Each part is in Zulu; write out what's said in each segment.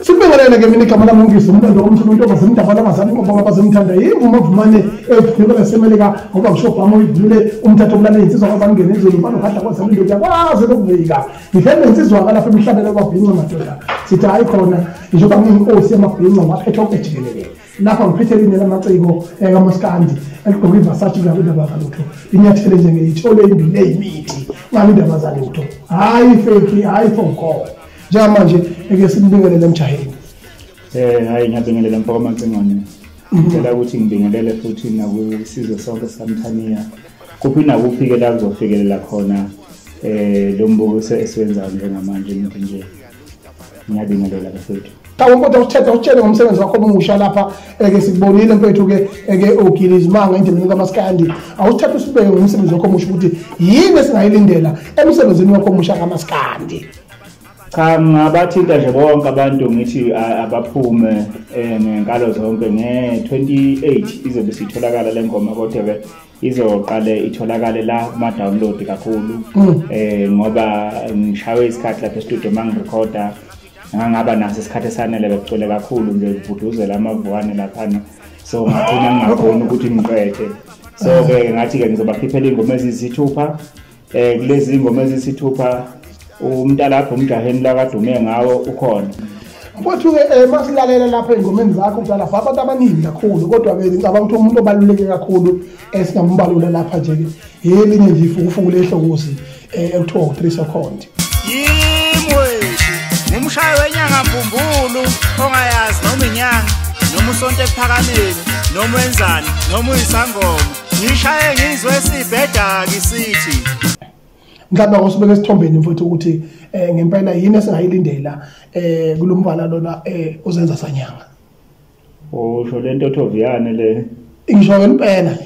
Sibingelele ke mina igama lami uNgizwe umntwana omkhulu intombazane abazali ngoba abazimthanda yimvuma vumane ephuma lasemelika ngoba ngisho bhama uyivule umthatho kulana insizwa kwazangena ezweni mfana ukadla kwazana indoda yakwazi ukuvika ngihlembe insizwa kalapha emhlabeni ababhinca madoda sithi hayi khona njengoba ngiyinkosi yamabhinca waphethe okejikelele lapha ngiphethe line lamaciko kaMaskandi eligqoke iVersace ngabindaba zalutho inyathele nje ngiyithole imbili eyimithi ngabindaba zalutho hayi fake hayi phone call. Njengamanje eke simbingelele emjaheni. Hayi ngiyabingelela mfoko Macingwane. Ngicela ukuthi ngibingelele futhi nakusizwe sonke sikaMthaniya. Kuphi nakuphi ke la kuzofikelela khona lo mbukiso esiwenzayo njengamanje ngithi nje ngiyabingelela bafethu. Cha kodwa uthethe utshele ngomsebenzi wakho omusha lapha eke sikubonile mfethu ke eke ugilizimanga endimeni kaMaskandi. Awusithathe usibeke ngomsebenzi wakho omusha ukuthi yini esingayilindela emsebenzini wakho omusha kaMaskandi. Cha ngabathinta nje bonke abantu ngithi abaphume ngenkalo zonke nge-28 izobe sitholakala le ngoma kodwa ke izoqale itholakale la kuma download kakhulu ngoba ngishawe isikhathi lapha e-studio mangirekhoda ngangaba naso isikhathi esanele bekucwele kakhulu nje kubhuduzela amavuane laphana so ngagcina ngingakhoni ukuthi ngiqede so ke ngathi ke ngizobakhiphela ingoma eziyisithupha kulezi ingoma eziyisithupha umntalapho umjaheni la kadume ngawo ukhona. Mfowethu ke masilalela lapha engomeni zakho mntalapho abantu abaningi kakhulu kodwa ke ngicabanga ukuthi umuntu obaluleke kakhulu esingambalula lapha nje ke yelinye nje ifukufuku lehlokozi ekuthiwa u3 second. Yimwethu ngumshayi wenyanga mbumbulu ongayazi noma inyanga noma usonto ephakameni noma wenzani noma uyisangoma ngishaye ngizwe sibheda kisithi. Mhlawumbe awusibeke esithombeni mfowethu ukuthi ngempela yini esingayilindela kulomfana lona uzenza sanyanga. Usho lento thoviyane le. Ngisho ngempela.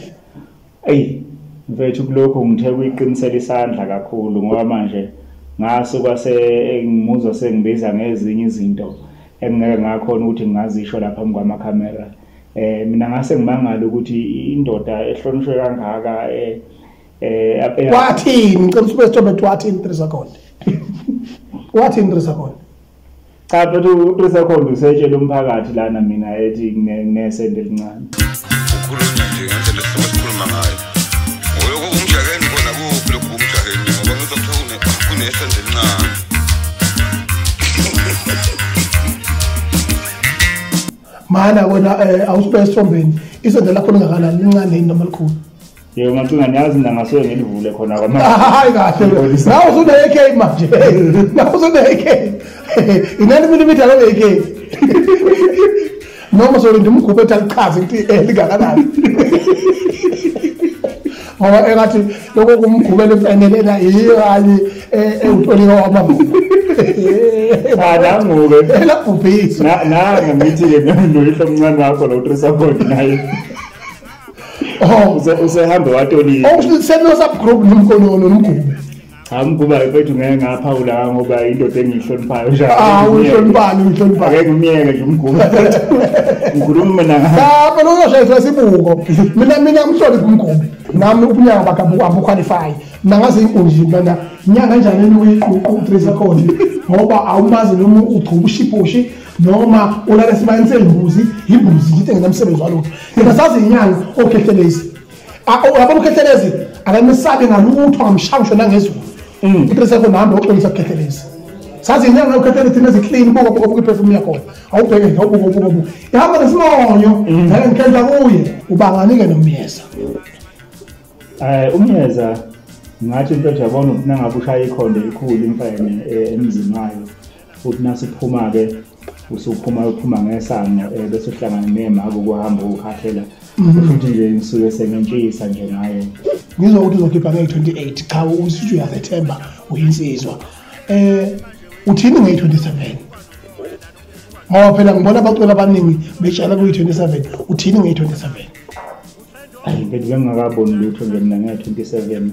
Ey mfethu kulokho ngithe kuyiqinisela isandla kakhulu ngoba manje ngasuka sengimuzwa sengibiza ngezinye izinto engeke ngakhona ukuthi ngingazisho lapha phambi kwamakhamera. Mina ngase ngimangala ukuthi indoda ehlonishwe kangaka wathini ngicela usube isithombe wathini 3 second. Wathini 3 second. Cha but u3 second usetshela umphakathi lana mina ethi nginesende elincane. Ukhuluma nje ngendlela esikhuluma ngayo. Lokho kumjaheni khona kuphi lokho kumjaheni ngoba ngizokuthiwa kunesende elincane. Mana wena awusube esithombeni isende lakho lingakanani lincane yini noma likhulu? Yebo Macingwane ngiyazi mina ngasuke ngilivule khona kwamanje. Hayi kahle. Nawe usune AK manje. Nawe usune AK. Inani millimeter le AK. Noma solinda umgubhe ethi alichaze ukuthi lingakanani. Ngoba engathi lokho kumgubela imfanele yiyo kanye ewutolika wamavuma. Cha nanguke. Elabhubhisa. Na ngithi ke noyihlo omncane wakho lo 3 second naye. Oh, usehambe watolika. Oh, seno subgroup nomkhono nomgube. Cha mguba mfethu ngeke ngaphawula ngoba indoda engiyihloniphayo nje. Ah, uyihloniphani uyihloniphayo. Ake ngimiyeke nje umgube. Ngikhuluma mina. Cha, phela uzoshayiswa isibuko. Mina ngimhlonipha umgube. Nami ubunyanga bakhe abuqualify. Mina ngazi inkunzi mina inyanga kanjani enuka iququ 3 second ngoba awumazi noma ugcuba ushiphushi noma ulala esibayeni sembuzi, imbuzi nje engenamsebenzi walutho. Mina sazi inyanga okhehlelezi. Uyabona ukhehlelezi akamesabi ngalutho ngamshangisho nangezulu. U3 second hamba uxolisa ukhehlelezi. Sazi inyanga ukhehlelezi thina eziclean buka buka buka iperfume yakhona. Awubheke nje ubuka buka buka. Ihamba nesimonyo, ngeke ngikhendla kuye ubanganike nomyeza. Umyeza ngathi into yabona ukuthi nangabe ushaya ikhonde elikhulu imfene emzini wayo futhi nasiphuma ke usuphuma uphuma ngesango bese uhlangana nemako kuhamba ukhahlela futhi nje ngisuke sengentshisa nje ngaye. Ngizwa ukuthi uzokhipha nge-28 cha usuthi uyazethemba uyinsizwa. Uthini nge-27? Ngoba phela ngibona abaculi abaningi betshala kuyi-27 uthini nge-27? Ayi mfethu bengingakaboni lutho nje mina nge-27.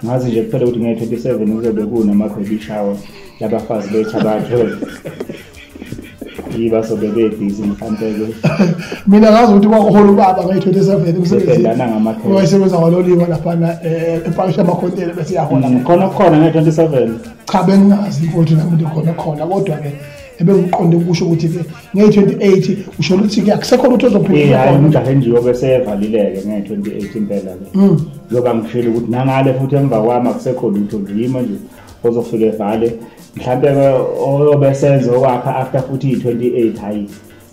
Ngazi nje kuphela ukuthi nge-27 kuzobe kunama-baby shower labafazi bethu abathwele. Bazobe bebhizi mhlampe-ke. Mina ngazi ukuthi kwakuhola ubaba nge-27 emsebenzini. Wayesebenza kwaloliwe laphana epakisha amakhontela bese iyahola. Khona khona nge-27. Cha bengingazi mfowethu nami ukuthi khona khona kodwa-ke Ebengiqonde ukusho ukuthi ke nge-28 usho ukuthi ke akusekho lutho ozophila. Hayi umjahe nje yobe sevalileke nge-28 impela ke. Njengoba ngishilo ukuthi nangale futhi emva kwami akusekho lutho nje yimi nje ozofika evale. Mhlambe oyobe senza okwakhe after futhi i-28 hayi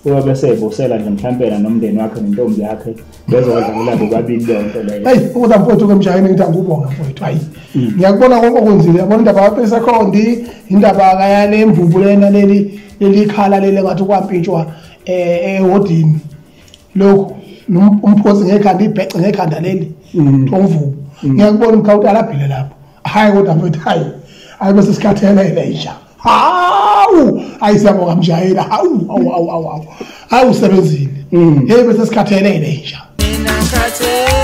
uyobe sebosela nje mhlambe nomndeni wakhe nentombi yakhe bezodlalela bobabili leyo nto leyo. Hayi kodwa mfowethu ke mjaheni ngithi angubonga mfowethu hayi. Ngiyakubona konke okwenzile yabona indaba ka-3 indaba kayale mvubu lena leli khala lele ngathi kwampintshwa ehodini. Lokhu umphosi ngekhanda ibhece ngekhanda leli umvubu. Ngiyakubona umkhawuti alabhile lapho. Hayi kodwa mfowethu hayi. Hayi bese sikhathelele nje. Hawu hayi siyabonga mjahela hawu hawu hawu hawu. Hawu usebenzile. Hey bese sikhathelele nje. Mina ngikhathele.